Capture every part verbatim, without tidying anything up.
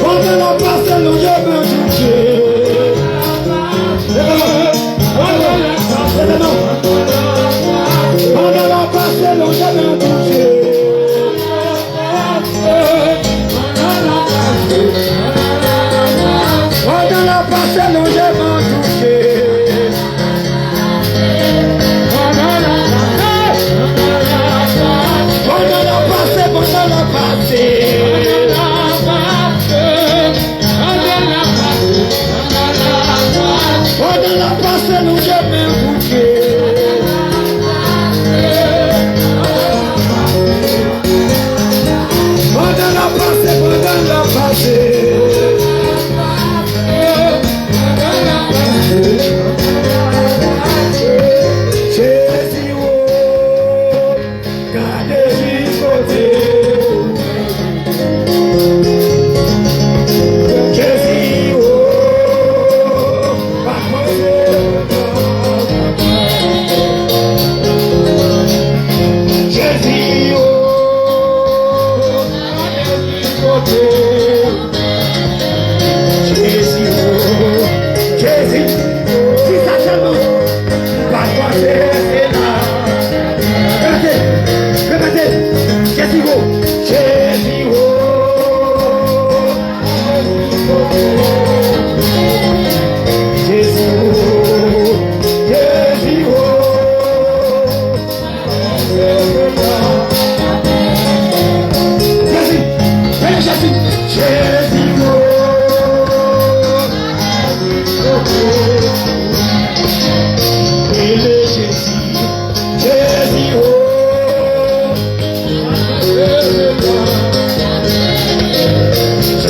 Pandan l ap pase, lonje men touche. Leve men w. Leve men w. Pandan l ap pase, lonje men touche. Pandan l ap pase, lonje men touche. Pandan l ap pase, pandan l ap pase. Pandan l ap pase, lonje men touche. Pandan l ap pase, pandan l ap pase. Jezi, o, gade jis kote. Jezi, o, pa panse. Jezi, o, Jezi, o, Jezi, kisa sèlman? M pa t panse rete la. Repete, repete. Jezi, o, Jezi, o. Jezi, o, Jezi, o. Jezi, rele Jezi. Jezi, o. Rele Jezi. Jezi, o.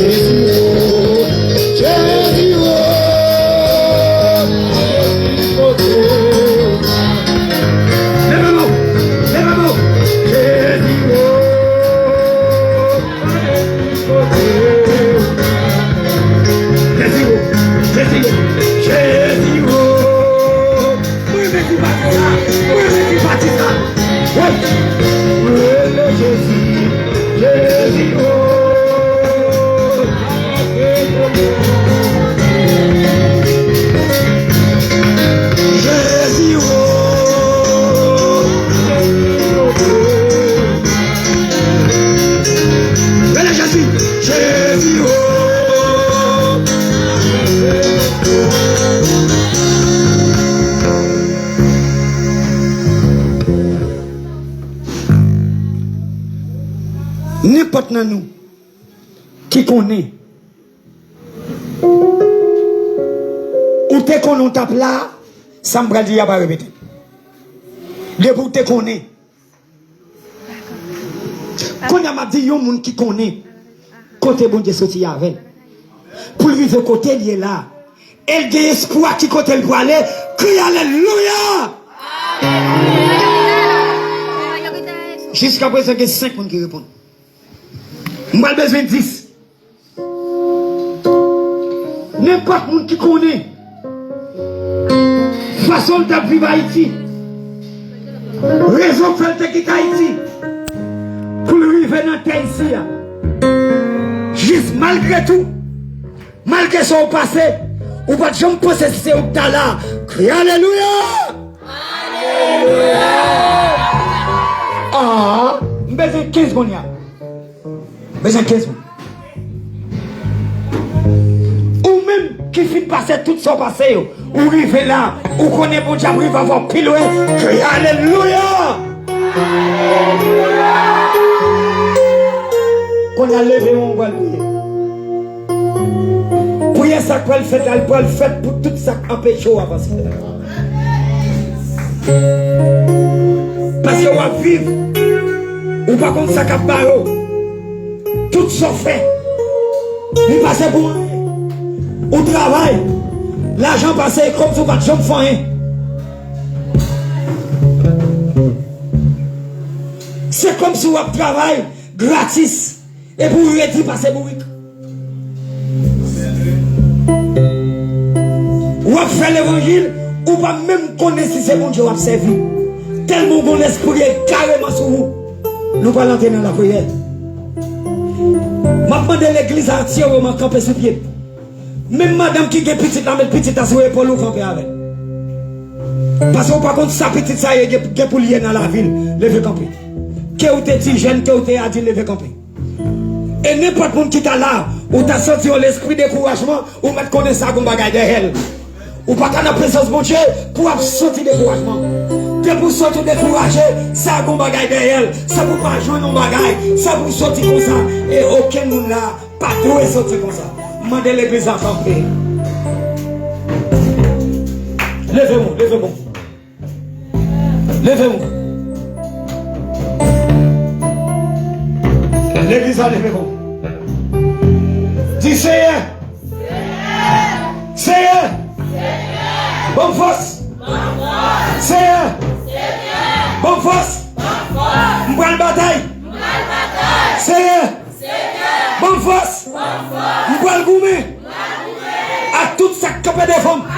Jezi, o. Jezi, o. Leve men w, leve men w. Jezi, o. Jezi, o. Jezi, o. Jezi, o. Mwen renmen ti pati sa. Mwen renmen ti pati sa. Wi. Rele Jezi. Jezi, o. Jezi, o. Rele Jezi. Jezi, o. Nenpòt nan nou ki konnen ou te konnen w t ap la, sa m pral di a pa repete. Depi w te konnen. Kounye a m ap di yon moun ki konnen kote Bondye soti avè l. Pou l rive kote l ye la. E l gen espwa ki kote l prale. Kriye alelouya! Jiskaprezan gen senk moun ki reponn. M pral bezwen dis. Nenpòt moun ki konnen fason l t ap viv Ayiti, rezon k fè l te kite Ayiti pou l rive nan tè isi a, jis malgre tou, malgre sa w pase, ou pa t janm panse si se ou k ta la. Kriye alelouya! Alelouya! Ah, m bezwen kenz kounye a. Bezwen kenz moun. Ou menm, ki fin pase tout sa w pase yo. Ou rive la, ou konnen Bondye ap rive avè w pi lwen. Kriye alelouya! Kounye a leve men w, pral priye. Priyè sa k pral fèt la, l pral fèt pou tout sa k anpeche w avanse. Paske w ap viv, ou pa konn sa k ap bare w. Tout sa w fè, li pase pou anyen. Ou travay, lajan pase, e kòmsi w pa t janm fè anyen. Se kòmsi w ap travay gratis, epi w redi pase bourik. W ap fè levanjil, ou pa menm konnen si se Bondye w ap sèvi. Tèlman w gen yon lespri egare sou ou. Nou pral antre nan lapriyè. M ap mande legliz antyereman kanpe sou pye. Menm madanm ki gen pitit la, met pitit la sou epòl ou, kanpe avè l. Paske w pa konn sa pitit sa ye gen, gen pou l ye nan lavi l. Leve kanpe. Ke w te ti jèn, ke w te adil, leve kanpe. E nenpòt moun ki ta la, ou ta santi yon lespri dekourajman, ou mèt konnen sa gon bagay dèyè l. Ou pa ka nan prezans Bondye pou w ap santi dekourajman. Depi w santi w dekouraje, sa gon bagay dèyè l. Sa pou w pa jwenn yon bagay, sa pou w soti konsa. E okenn moun la pa dwe soti konsa. Mande legliz la kanpe. Leve men w, leve men w. Leve men w. Legliz la, leve men w. Di, Senyè, Senyè, ban m fòs. Senyè, ban m fòs. M pral batay. Senyè, ban m fòs. M pral goumen ak tout sa k kanpe devan m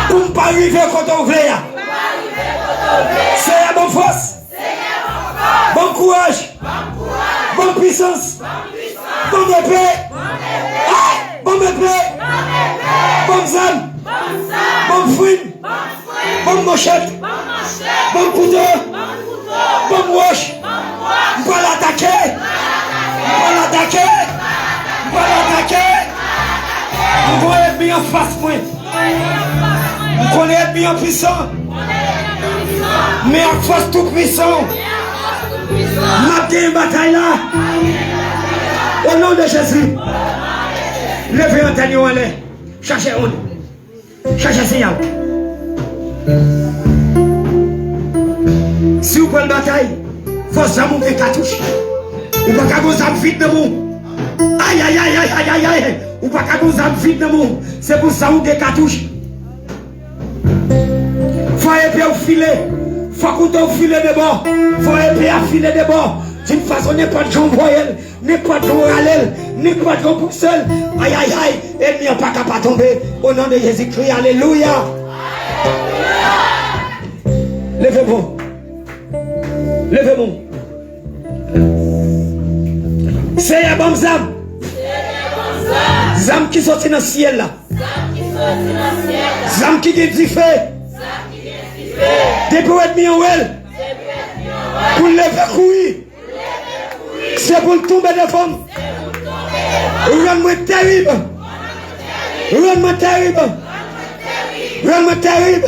pou m pa rive kote w vle a. Senyè, ban m fòs. Ban m kouraj. Ban m pisans. Ban m epe. Ay! Ban m epe. Ban m zam. Ban m frin. Ban m manchèt. Ban m kouto. Ban m wòch. M pral atake. M pral atake. M pral atake. M voye ènmi an fas mwen. M konnen ènmi an pwisan. Men ak fòs Toupisan, m ap genyen batay la. O non de Jezi. Leve antèn yo anlè. Chache onn. Chache siyal. Si w pral batay, fò zam ou gen katouch. Ou pa ka gon zam vid nan men w. Ay, ay, ay, ay, ay, ay, ay. Ou pa ka gon zam vid nan men w. Se pou sa ou gen katouch. Fò epe w file. Fò kouto w file de bò. Fò epe a file de bò. D'une façon, nenpòt jan w voye l, nenpòt jan w rale l, nenpòt jan w pouse l. Ay, ay, ay. Ènmi an pa ka pa tonbe. O non de Jezi Kri, alelouya. Leve men w. Leve men w. Senyè, ban m zam. Zam ki soti nan syèl la. Zam ki gen dife. Depi w ènmi an wè l, pou l leve kouri. Se pou l tonbe devan m. Rann mwen terib. Rann mwen terib. Rann mwen terib.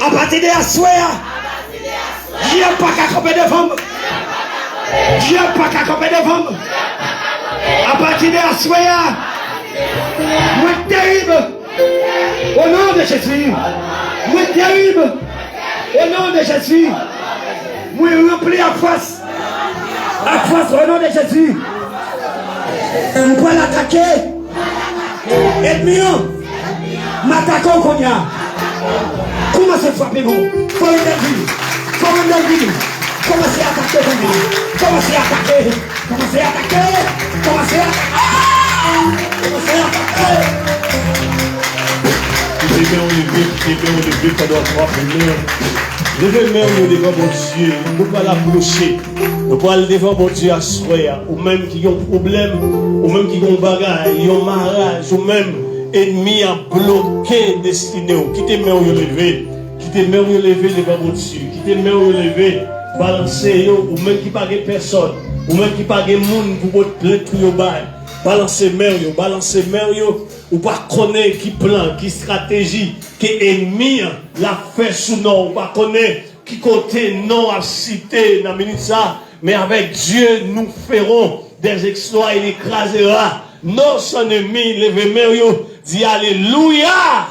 Apati de aswè a, dyab pa ka kanpe devan m. Dyab pa ka kanpe devan m. Apati de aswè a, mwen terib. O non de Jezi. Mwen terib. O non de Jezi. Mwen ranpli ak fòs. Ak fòs, o non de Jezi. M pral atake ènmi an. M atake w kounye a. Kòmanse frape men w. Fò randal vini. Fò randal vini. Kòmanse atake kounye a. Kòmanse atake. Kòmanse atake. Kòmanse atake. Ah! Kòmanse atake. Kite men w leve, kite men w leve pandan w ap frape men w. Leve men w yo devan Bondye. Nou pral apwoche. Nou pral devan Bondye aswè a. Ou menm ki gen yon pwoblèm, ou menm ki gen yon bagay, yon maraj, ou menm, ènmi a bloke destine w. Kite men w yo leve. Kite men w yo leve devan Bondye. Kite men w yo leve. Balanse yo, ou menm ki pa gen pèsòn, ou menm ki pa gen moun pou pot plent pou yo bay. Balanse men w yo, balanse men w yo. Ou pa konnen ki plan, ki estrateji ke enmi an l ap fè sou non w. Ou pa konnen ki kote non w ap site nan minit sa. Men avèk Dieu, nous ferons des exploits, il écrasera nos ennemis. Leve men w yo, di alelouya!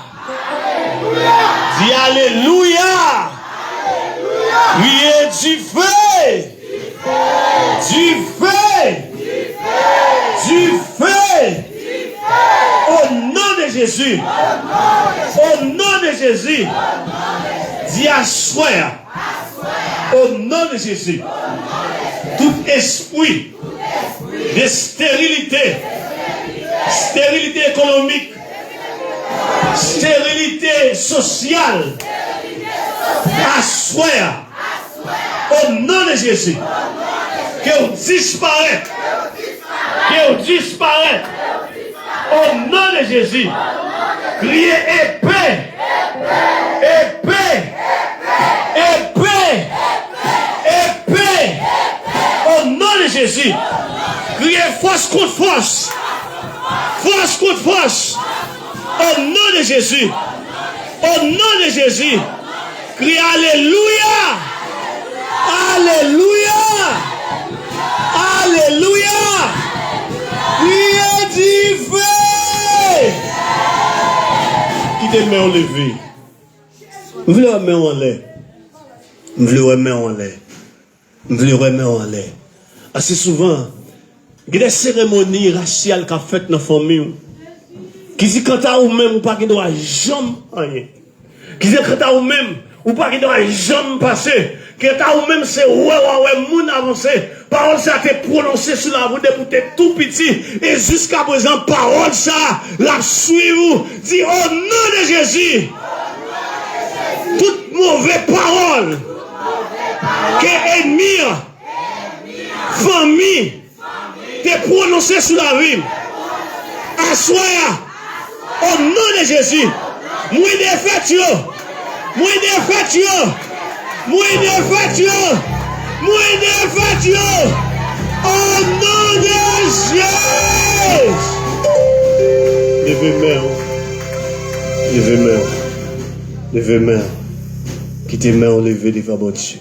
Di alelouya! Kriye dife! Dife! Dife! Au nom de Jésus! Au nom de Jésus! Di aswè a. Au nom de Jésus. Tout espri de stérilité, stérilité économique, stérilité sociale, aswè a, au nom de Jésus, ke w disparèt, ke w disparèt, au nom de Jésus, kriye epe, epe, epe, epe, au nom de Jésus, kriye fòs kont fòs, fòs kont fòs, au nom de Jésus, au nom de Jésus. Kriye alelouya! Alelouya! Alelouya! Kriye dife! Kite men w leve. M vle wè men w anlè. M vle wè men w anlè. M vle wè men w anlè. Ase souvan, gen de seremoni rasyal k ap fèt nan fanmi w ki di kanta ou menm, ou pa gen dwa janm anyen. Ki di kanta ou menm, ou pa gen dwa janm pase. Kanta ou menm, se wè w a wè moun avanse. Pawòl sa te pwononse sou lavi w depi w te tou piti. E jiskaprezan, pawòl sa l ap swiv ou. Di, o non de Jezi, tout move pawòl ke ènmi an, fanmi, te pwononse sou lavi m. Aswè a, o non de Jezi, mwen defèt yo. Mwen defèt yo. Mwen defèt yo. Mwen defèt yo. O non de Jezi. Leve men w. Leve men w. Leve men w. Kite men w leve devan Bondye.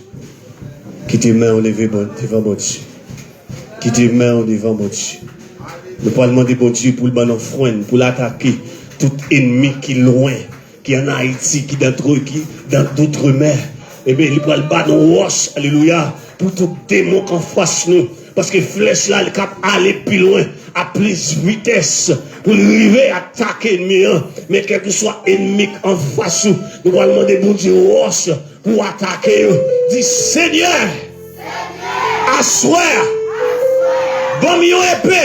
Kite men w leve bon, devan Bondye. Kite men w devan Bondye. Nou pral mande Bondye pou l ban n yon frenn, pou l atake tout ènmi ki lwen, ki ann Ayiti, ki dan, ki dan doutremen. Ebyen, li pral ban nou wòch, alelouya, pou tout demon k anfas nou. Paske flèch la, li kab ale pi lwen, a plis vitès, pou l rive atake ènmi an. Men kèlkeswa ènmi k anfas ou, nou pral mande Bondye wòch pou atake yo. Di, Senyè, aswè a, ban m yon epe,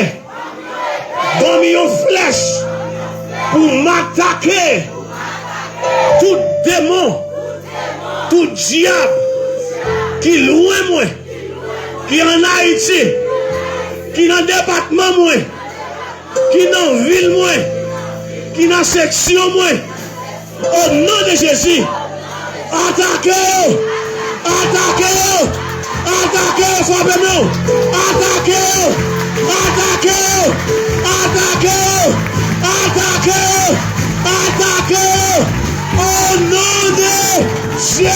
ban m yon flèch pou m atake tout demon, tout dyab ki lwen mwen, ki ann Ayiti, ki nan depatman mwen, ki nan vil mwen, ki nan seksyon mwen. O non de Jezi, atake yo! Atake yo! Atake yo! Frape men w! Atake yo! Atake yo! Atake yo! Atake yo! Atake yo! O non de Jezi!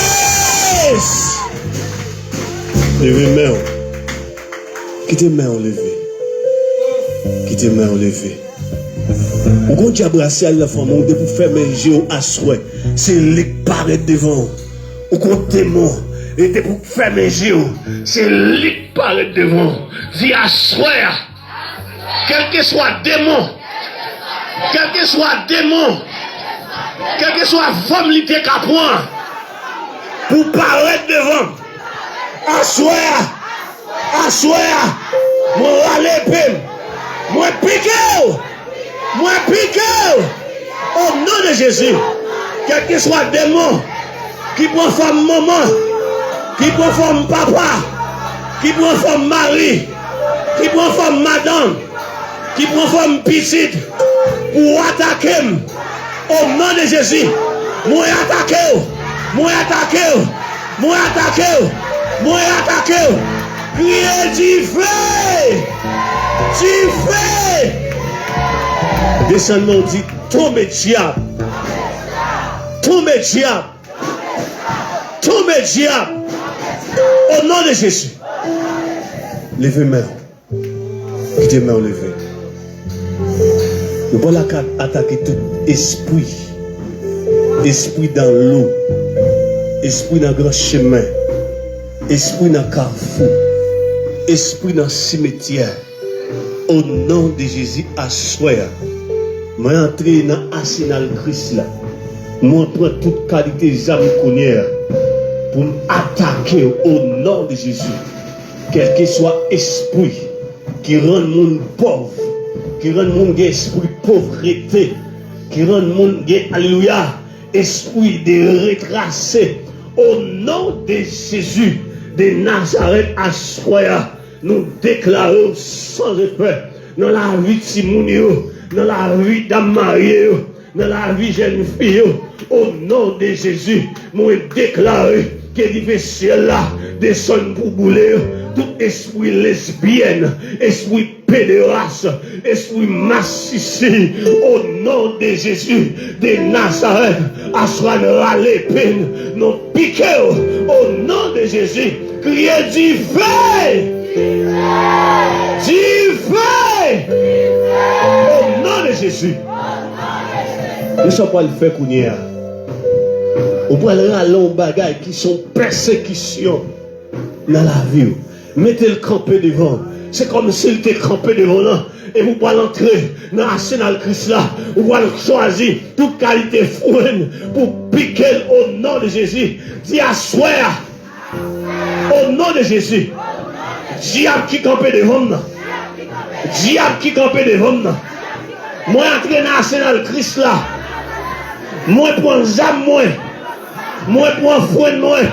Leve men w. Kite men w leve. Kite men w leve. Ou gon dyab rasyal nan fanmi w, depi w fèmen je w aswè, se li k parèt devan w. Ou gon demon, e depi w fèmen je w, se li k parèt devan w. Di, aswè a, kèlkeswa demon, kèlkeswa demon, kèlkeswa fòm li te ka pran pou parèt devan m, aswè a, aswè a, mwen rale epe m, mwen pike w, mwen pike w, o non de Jezi. Kèlkeswa demon ki pran fòm manman, ki pran fòm papa, ki pran fòm mari, ki pran fòm madanm, ki pran fòm pitit pou atake m. O non de Jezi, mwen atake w, mwen atake w, mwen atake w, mwen atake w. Kriye dife! Dife! Desann men w, di, tonbe dyab. Tonbe dyab. Tonbe dyab. O non de Jezi. Leve men w. Kite men w leve. Nou pral atake tout espri. Espri nan lou. Espri nan gran chemen. Espri nan kafou. Espri nan simetyè. O non de Jezi, aswè a, mwen antre nan asenal Kris la. Mwen pran tout kalite zam kounye a pou m atake w o non de Jezi. Kèlkeswa espri ki rann moun pòv, ki rann moun gen espri povrete, ki rann moun gen, alelouya, espri de retrase, o non de Jezi de Nazarèt, aswè a, nou deklare w san efè nan lavi timoun yo, nan lavi dam marye yo, nan lavi jèn fi yo. O non de Jezi, mwen deklare ke dife syèl la desann pou boule yo. Tout espri lesbyèn, espri pederas, espri masisi, o non de Jezi de Nazarèt, aswè a n rale epe n, nou pike w o non de Jezi. Kriye dife! Dife! O non de Jezi. Men sa w pral fè kounye a. Ou pral rale yon bagay ki se yon pèsekisyon nan lavi w. Mete l kanpe devan w. Se kòmsi l te kanpe devan w lan. Epi w pral antre nan asenal Kris la. Ou pral chwazi tout kalite frenn pou pike l o non de Jezi. Di, aswè a, o non de Jezi, dyab ki kanpe devan m nan, dyab ki kanpe devan m nan, mwen antre nan asenal Kris la. Mwen pran zam mwen. Mwen pran frenn mwen.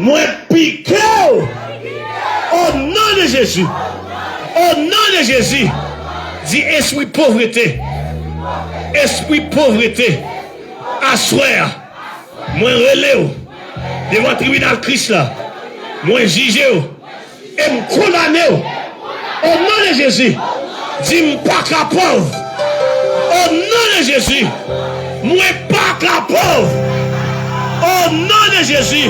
Mwen pike w o non de Jezi. O non de Jezi. Di, espri povrete. Espri povrete. Aswè a, mwen rele w devan tribinal Kris la. Mwen jije w e m kondane w o non de Jezi. Di, m pa ka pòv o non de Jezi. Mwen pa ka pòv o non de Jezi.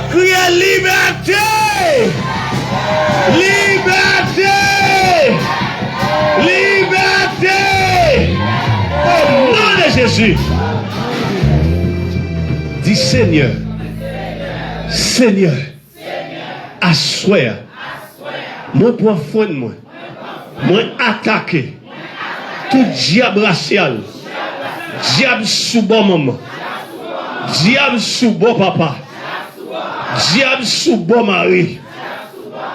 Kriye libète! Libète! Libète! O non de Jezi. Di, Senyè, Senyè, aswè a, mwen pran frenn mwen. Mwen atake tout dyab rasyal, dyab sou bò manman, dyab sou bò papa, dyab sou bò mari.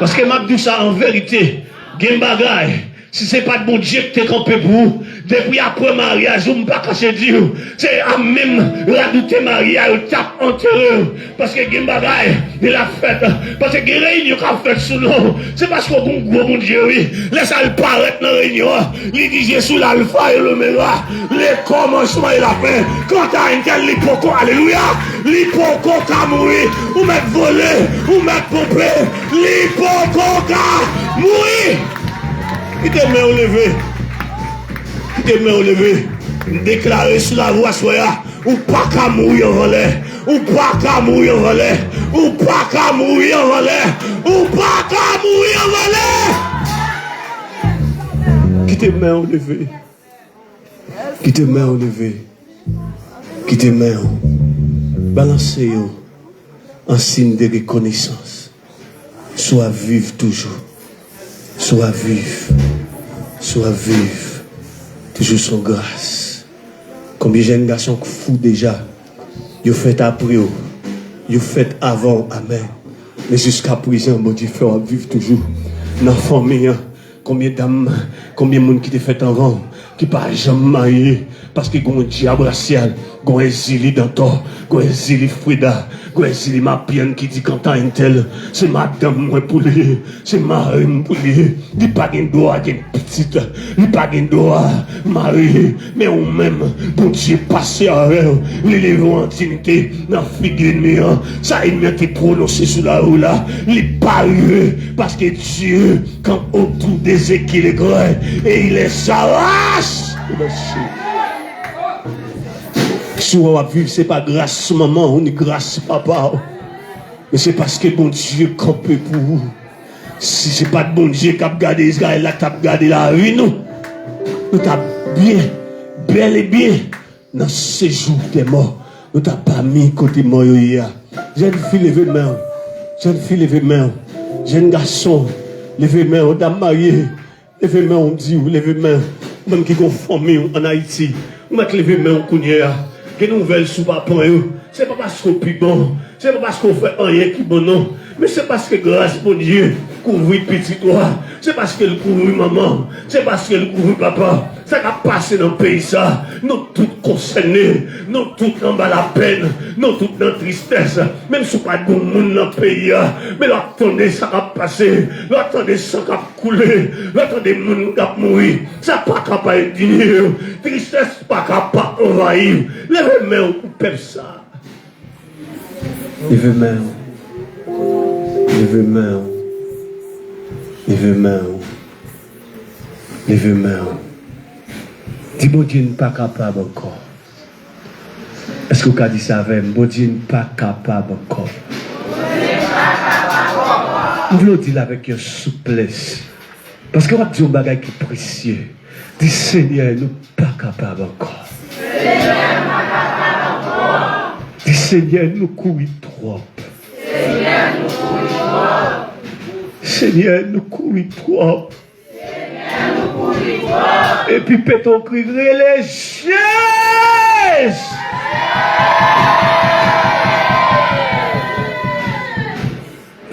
Paske m ap di w sa an verite, gen bagay, si se pa t Bondye ki te kanpe pou ou, depi apre maryaj ou, m pa kache di w, se a menm radote marye a yo t ap antere w. Paske gen bagay, li la fèt. Paske gen reyinyon k ap fèt sou non w. Se paske w gon gwo Bondye, wi. Lè sa l parèt nan reyinyon an, li di, je suis l'alpha et l'oméga, le commencement et la fin. Kanta entèl, li poko, alelouya, li poko ka mouri. Ou mèt vole, ou mèt ponpe, li poko ka mouri. Kite men w leve. Kite men w leve. M deklare sou lavi w aswè a, ou pa ka mouri anvan lè. Ou pa ka mouri anvan lè. Ou pa ka mouri anvan lè. Ou pa ka mouri anvan lè. Kite men w leve. Kite men w leve. Kite men w. Balanse yo an siy de rekonesans. Si w ap viv toujou. Si w ap viv. Si w ap viv. Toujou se yon gras. Konbyen jèn gason k fou deja? Yo fèt apre w. Yo fèt avan w. Amèn. Men jiskaprezan, Bondye fè w ap viv toujou. Nan fanmi an, konbyen dam, konbyen moun ki te fèt anvan w, ki pa janm marye, paske gon dyab rasyal, gon Èzili Dantò, gon Èzili Freda, gon Èzili Mapyann ki di kanta entèl, se madanm mwen pou li ye, se mari m pou li ye, li pa gen dwa gen pitit, li pa gen dwa mari, men ou menm, Bondye pase avè w, li leve w an diyite nan figi ènmi an, sa ènmi an te pwononse sou lavi w la, li pa rive, paske Dye kanpe otou de ze ki legrè, e il les arrache. Si w ap viv, se pa gras manman w ni gras papa w, men se paske Bondye kanpe pou ou. Si se pa t Bondye k ap gade Izrayèl la, k t ap gade lavi nou, nou t ap byen, bèl e byen nan sejou dè mò. Nou t ap pami kote mò yo ye a. Jèn fi, leve men w. Jèn fi, leve men w. Jèn gason, leve men w. Dam marye, leve men w, m di w, leve men w. Ou menm ki gon fanmi w ann Ayiti, ou mèt leve men w kounye a. Gen nouvèl sou papan yo. Se pa paske w pi bon, se pa paske w fè anyen ki bon, non. Men se paske gras Bondye kouvri pitit ou a. Se paske l kouvri manman w. Se paske l kouvri papa w. Sa k ap pase nan peyi sa, nou tout konsène, nou tout anba lapèn, nou tout nan tristès. Menm si w pa t gon moun nan peyi a, men lè w ap tande sa k ap pase, lè w ap tande san k ap koule, lè w tande moun k ap mouri, sa pa ka pa endinye w. Tristès pa ka pa anvayi w. Leve men w pou pèp sa. Leve men w. Leve men w. Leve men w. Leve men w. Di, Bondye, n pa kapab ankò. Èske w ka di sa avè m? Bondye, n pa kapab ankò. M vle w di l avèk yon souplès. Paske w ap di yon bagay ki presye. Di, Senyè, nou pa kapab ankò. Di, Senyè, nou kouri twòp. Senyè, nou kouri twòp. Epi pete yon kri, rele Jezi!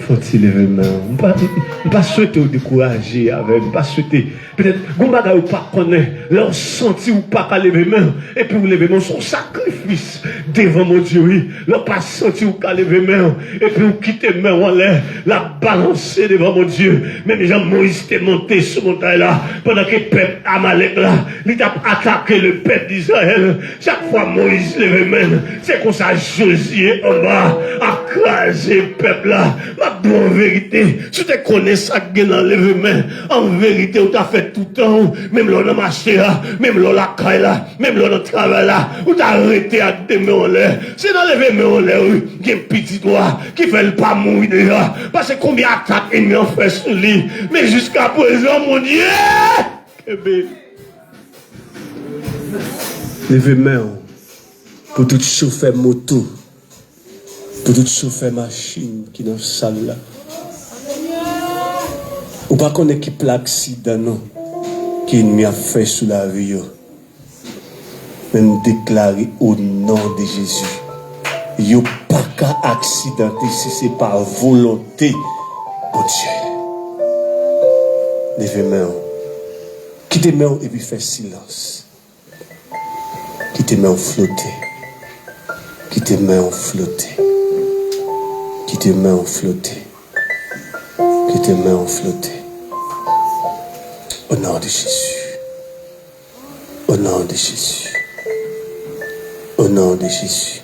Fò w ti leve men w. M pa, m pa swete w dekouraje avè m. M pa swete. Petèt, gon bagay ou pa konnen. Lè w santi w pa ka leve men w, epi w leve men w, se yon sakrifis devan Bondye, wi. Lè w pa santi w ka leve men w, epi w kite men w anlè, l ap balanse devan Bondye. Menm jan Moyiz te monte sou montay la, pandan ke pèp Amalèk la, li t ap atake le pèp d'Izrayèl. Chak fwa Moyiz leve men l, se konsa Jozye anba ap kraze pèp la. M ap di w an verite, si w te konnen sa k gen nan leve men, an verite, ou ta fè tout tan w, menm lè w nan mache a, menm lè w lakay la, menm lè w nan travay la, ou ta rete ak de men w anlè. Se nan leve men w anlè, wi, gen pitit ou a ki fè l pa mouri deja. Paske konbyen atak ènmi an fè sou li, men jiskaprezan, Bondye kenbe l. Leve men w pou tout chofè moto, pou tout chofè machin ki nan sal la. Ou pa konnen ki plan aksidan non ke ènmi ap fè sou lavi yo. Men m deklare o non de Jezi, yo pa ka aksidante si se pa volonte Bondye. Leve men w. Kite men w epi fè silans. Kite men w flote. Kite men w flote. Kite men w flote. Kite men w flote. O non de Jezi. O non de Jezi. O non de Jezi.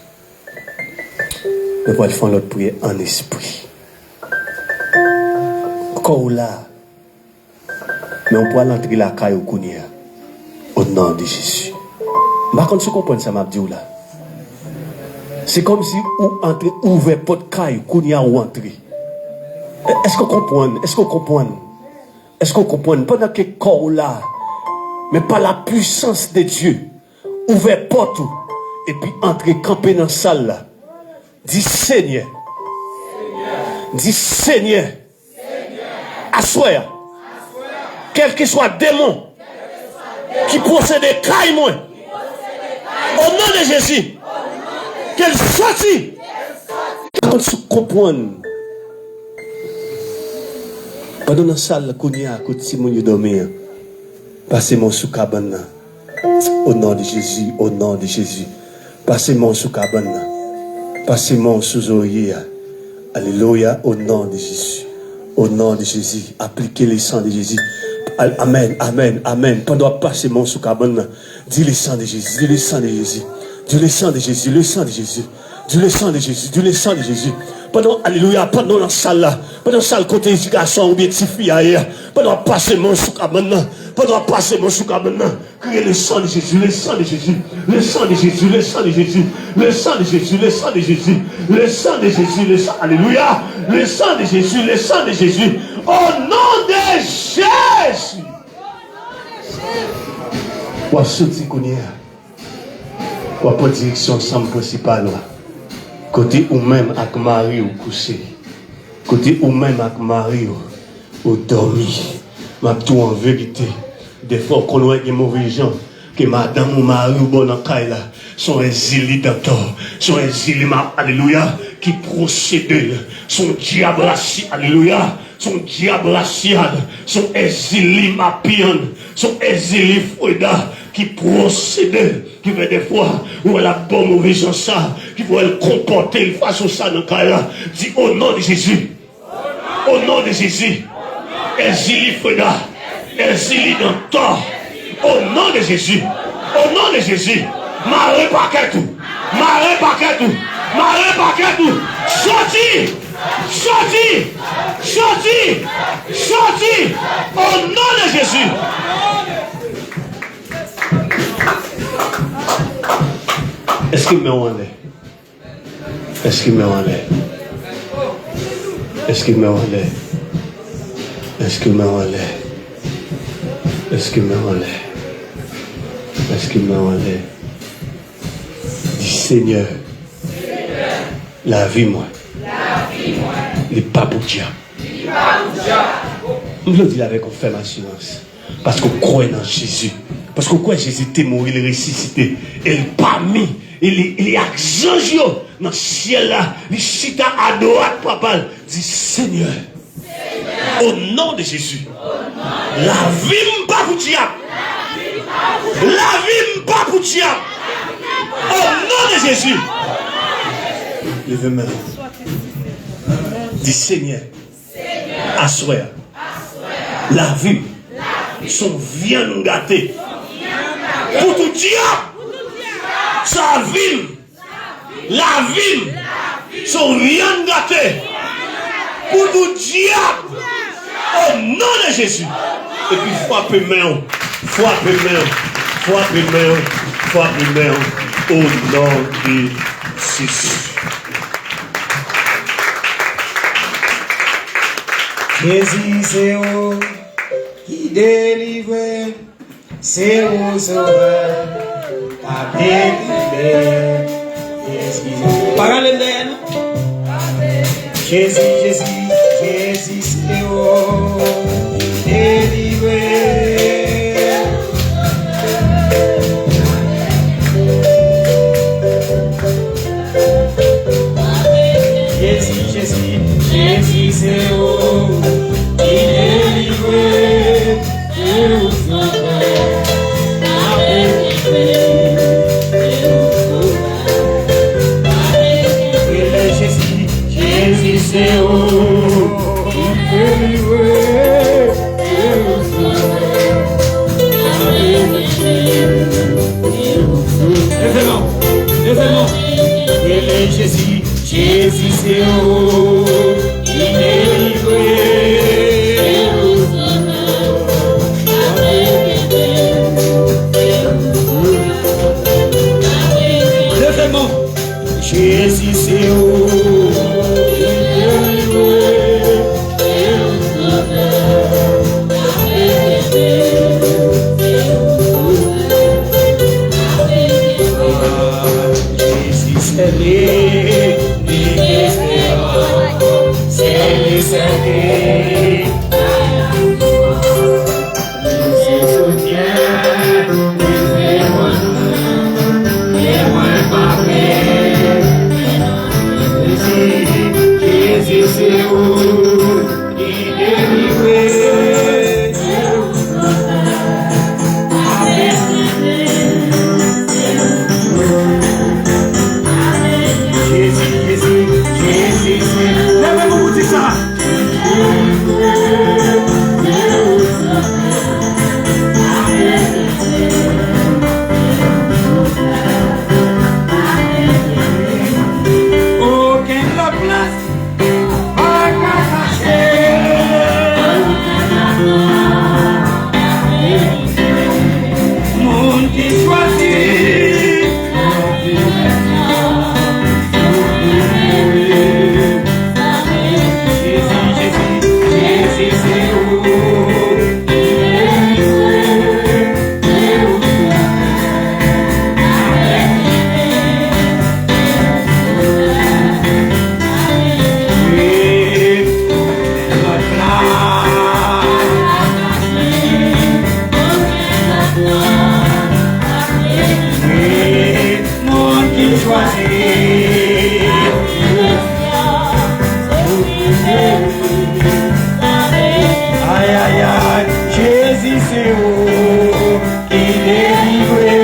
Nou pral fè yon lòt priyè an espri. Kò w la, men w pral antre lakay ou kounye a. O non de Jezi. M pa konn si w konprann sa m ap di w la. Se kòmsi ou antre, ouvè pòt kay ou kounye a, ou antre. Èske w konprann? Èske w konprann? Èske w konprann? Pandan ke kò w la, men pa la puissance de Dieu, ouvè pòt ou, epi antre kanpe nan sal la. Di, Senyè. Di, Senyè. Aswè a, kèlkeswa demon ki posede kay mwen, o non de Jezi, ke l soti. Pa konn si w konprann. Pandan w nan sal la kounye a, kote timoun yo dòmi an, pase men w sou kabann nan. O non de Jezi, o non de Jezi. Pase men w sou kabann nan. Pase men w sou zorye a. Alelouya, o non de Jezi. O non de Jezi. Aplike le san de Jezi. Al-, amèn, amèn, amèn. Pandan w ap pase men w sou kabann nan, di le san de Jezi, di le san de Jezi. Di le san de Jezi, le san de Jezi. Di le san de Jezi, di le san de Jezi. Pandan, alelouya, pandan w nan sal la, pandan sal kote ti gason an oubyen ti fi a ye a, pandan w ap pase men w sou kabann nan, pandan w ap pase men w sou kabann nan, kriye: le sang de Jésus, le sang de Jésus, le sang de Jésus, le sang de Jésus, le sang de Jésus, le sang de Jésus, le sang de Jésus, le sang, alelouya, le sang de Jésus, le sang de Jésus, au nom de Jésus. W ap soti kounye a. W ap pran direksyon chanm prensipal ou a. Kote ou menm ak mari w kouche. Kote ou menm ak mari w, ou dòmi. M ap di w an verite, defwa w konn wè gen move jan ke madanm ou, mari w ba w nan kay la. Se yon Èzili dantò. Se yon Èzili ma, alelouya, ki pwosede l. Se yon dyab rasi, alelouya. Se yon dyab rasyal, se yon Èzili mapyann, se yon Èzili Freda ki pwosede, ki fè defwa ou wè l ap ba w move jan sa, ki fè w wè l konpòte l fason sa nan kay la. Di, au nom de Jésus. Au nom de Jésus. Èzili Freda. Èzili dantò. Au nom de Jésus. Au nom de Jésus. Mare pakèt ou. Mare pakèt ou. Mare pakèt ou. Soti. Soti. Soti. Soti. Au nom de Jésus. Èske men w anlè? Èske men w anlè? Èske men w anlè? Èske men w anlè? Èske men w anlè? Èske men w anlè? Di, Senyè, lavi mwen, li pa pou dyab. M vle w di l avèk yon fèm asirans. Paske w kwè nan Jezi. Paske w kwè Jezi te mouri, li resisite. E li pami, e li, e li ak zanj yo nan syèl la. Li chita adwat Papa l. Di, Senyè, au nom de Jésus, lavi m pa pou dyab. Lavi m pa pou dyab. Au nom de Jésus. Leve men w. Di, Senyè, aswè a, lavi m se yon vyann gate pou tout dyab. Sa vi m, lavi m se yon vyann gate pou tout dyab. O non de Jezi. Epi frape men w, frape men w, frape men w, frape men w. O non de Jezi. Jezi se ou ki delivre m, se ou sovè m, pa delivre m. Jezi. Pa rale m dèyè non. Jezi, Jezi, Jezi se ou ki delivre m. Jezi, Jezi, Jezi se ou ki delivre m. Rele Jezi, Jezi se ou ki delivre m. Leve men w, leve men w. Rele Jezi, Jezi se ou ki delivre m. Leve men w. Jezi se ou ki delivre m. Jezi se li, li ki se ou, se li, se li. Li se soutyen, li se wòch mwen, e mwen pa pè. Ay, ay, ay, Jezi se ou ki delivre.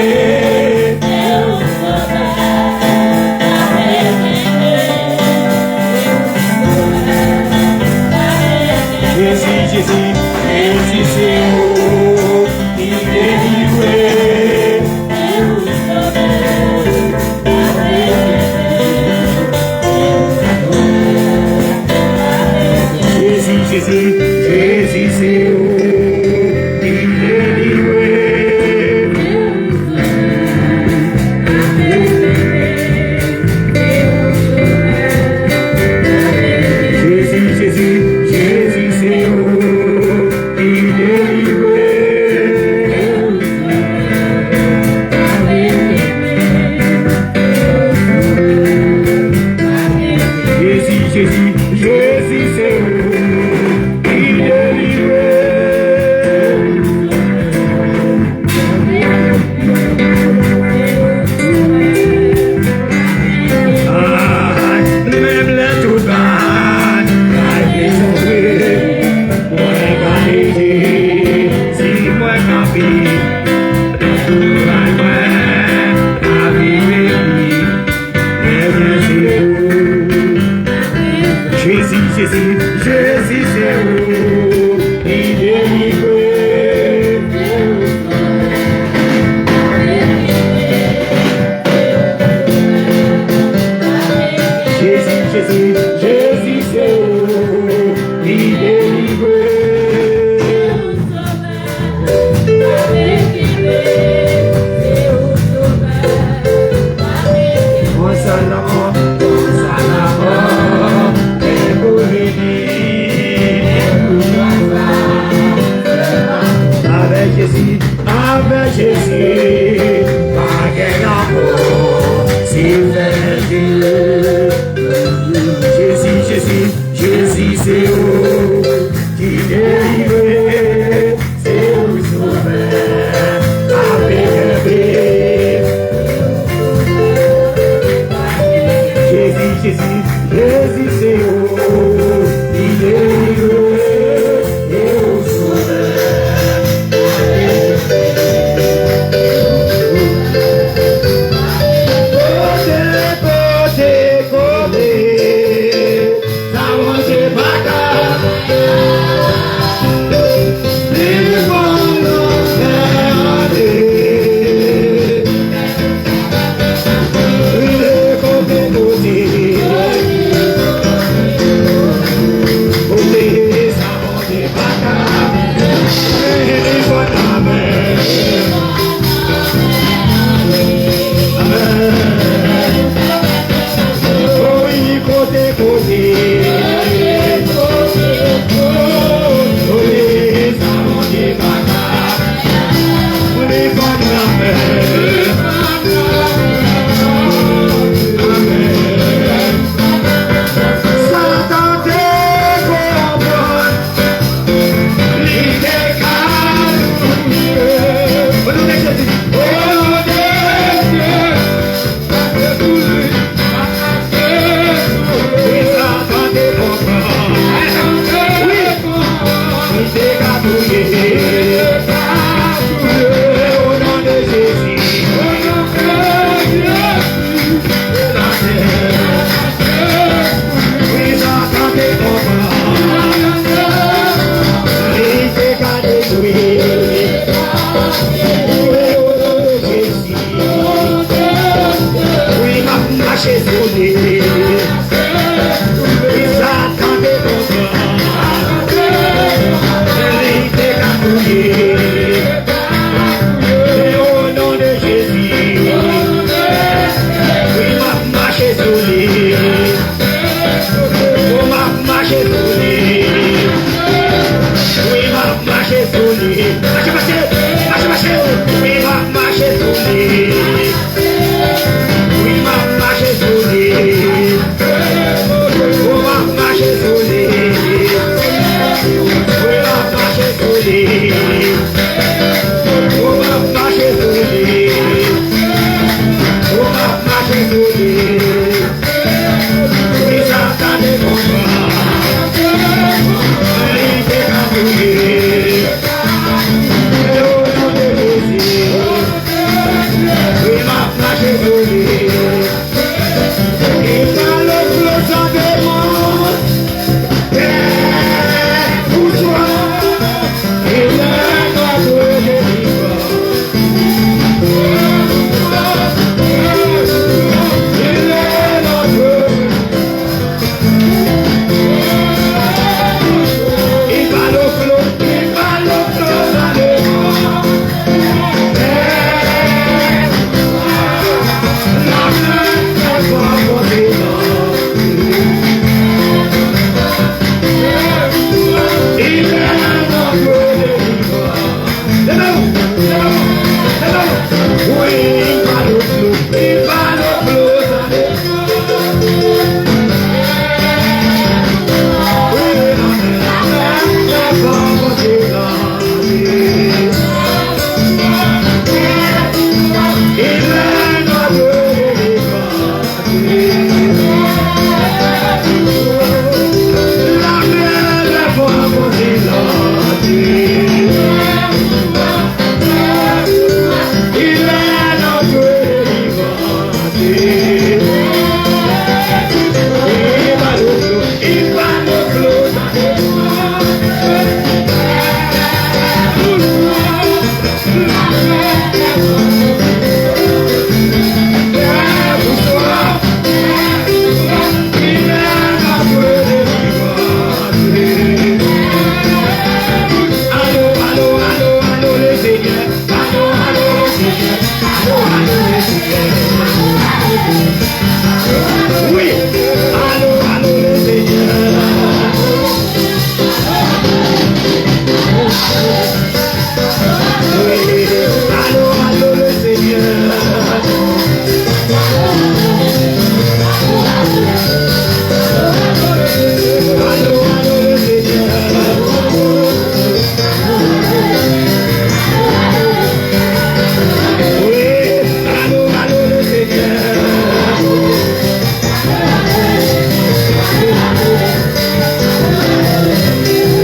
Jezi, Jezi, Jezi se ou ki delivre. Jezi, Jezi, Jezi se ou ki delivre. Jezi, Jezi, Jezi se ou ki delivre. Jezi, Jezi, Jezi se ou ki delivre. Ay, menm lè tout bagay bay te sonbre, mwen ka rete, si mwen kanpe, bay mwen, pa viv epi, men mwen se ou. Jezi, Jezi, Jezi se ou ki delivre. Jezi, Jezi, Jezi se ou ki delivre. Konsa lanmò, konsa lanmò, e pou vini. Avèk Jezi, avèk Jezi, pa gen lanmò, se fè Jezi, Jezi, Jezi se ou ki delivre, se ou sovè, pa pe kenbe. Jezi, Jezi, Jezi se ou ki delivre, se ou sovè. Kote, kote, kote. Sa Bondye pa ka fè, li bon nan fè antre. Li kote kote, kote sa Bondye pa ka fè, li bon nan fè. Amèn. O wi, kote, kote. O wi, sa Bondye pa ka. Ou li fòm nan men. Amèn. Satan te konprann. Li te ka touye. O non de Jezi. O non de Jezi. Wi, Satan te konprann. Wi. Li te ka touye. O non de Jezi. Wi, Satan te konprann. Li te ka detwi. Wi, m ap mache sou li. Wi, Satan te konprann. Li te ka touye. Men o non de Jezi, wi, m ap mache sou li. O, m ap mache sou li. Wi, m ap mache sou li. Mache, mache, mache, mache. Wi, m ap mache sou li. Wi, m ap mache sou li. Wi, sa ta dekonprann. Li te ka touye. Yo, non de Jezi. Wi, m ap mache sou li. E pa lòt flò sa dekonprann. Bonswa. Il est notre délivrance. Il est notre. Il va le flot, il va le flot, ça dépend. La main, elle va monter dans. Wi, alo, alo, Lesenyè. Wi, alo, alo, Lesenyè. Alo, alo, Lesenyè. Wi, alo, alo, Lesenyè.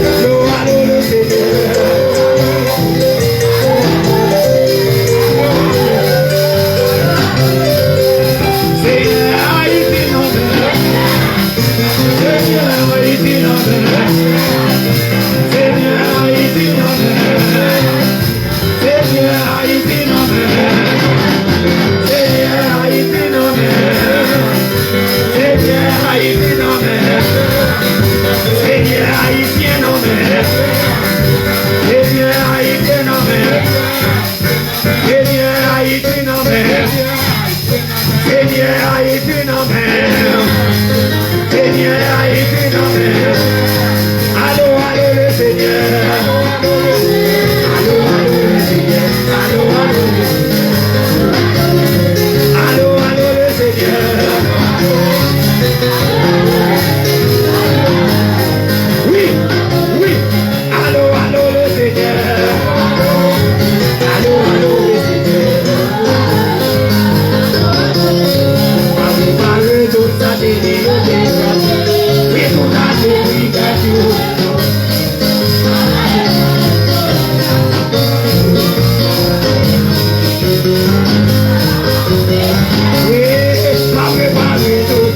Alo, alo, Lesenyè. Senyè, Ayiti nan men. Senyè, Ayiti nan men. Senyè, Ayiti nan men. Senyè, Ayiti nan men. Senyè, Ayiti nan men. Senyè, Ayiti nan men. Senyè, Ayisyen nan men. Senyè, Ayisyen nan men. Senyè, Ayiti nan men. Senyè, Ayiti nan men. Senyè, Ayiti nan men. Alo, alo, Lesenyè. Alo, alo, Lesenyè. Alo, alo, Lesenyè. Alo, alo, Lesenyè. Wi, wi. Alo, alo, Lesenyè. Alo, alo, Lesenyè. Pare, pare, tout sa te di yo te fè. Wi, tout sa te di fè yo. Wi, pare, pare, tout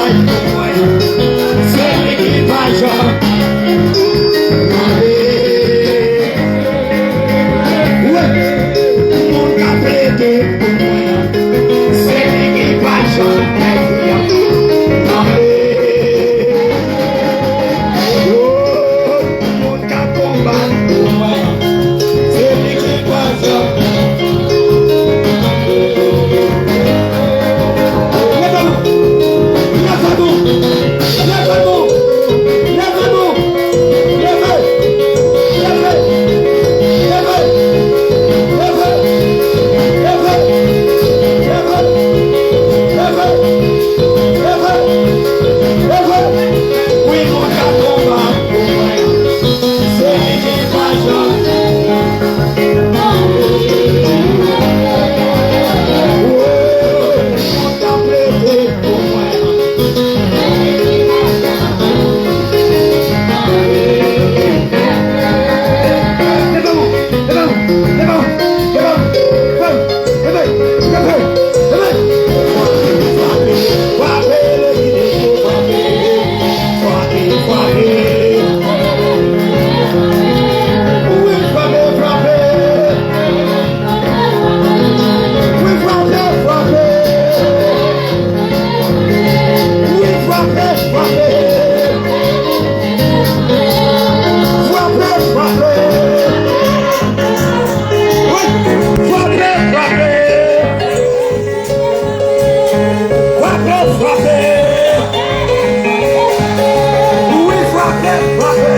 Se li ki pa janm mande. Wi, moun k ap plede pou mwen an, se li ki pa janm mande. Yo, moun k ap konbat pou mwen an, se li ki pa janm. Leve nou! Leve nou! Leve nou! Leve nou! Leve! Leve! Leve! Wi, moun k ap konbat pou mwen. Se li ki pa janm. Wi, moun k ap plede pou mwen. Wi, frape, frape. Wi, frape, frape. Wi, frape, frape. Frape, frape. Wi, frape, frape. Frape, frape. Wi, frape, frape.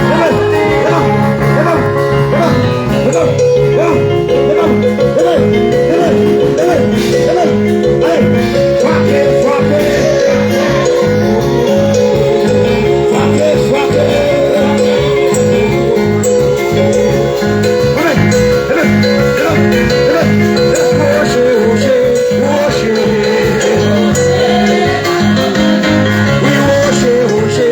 Leve, leve, leve, leve. Leve, leve, leve, leve, leve, leve, leve. Ale, frape, frape. Frape, frape. Ale, leve, leve, leve, leve. Woche, woche, woche. Wi, woche, woche.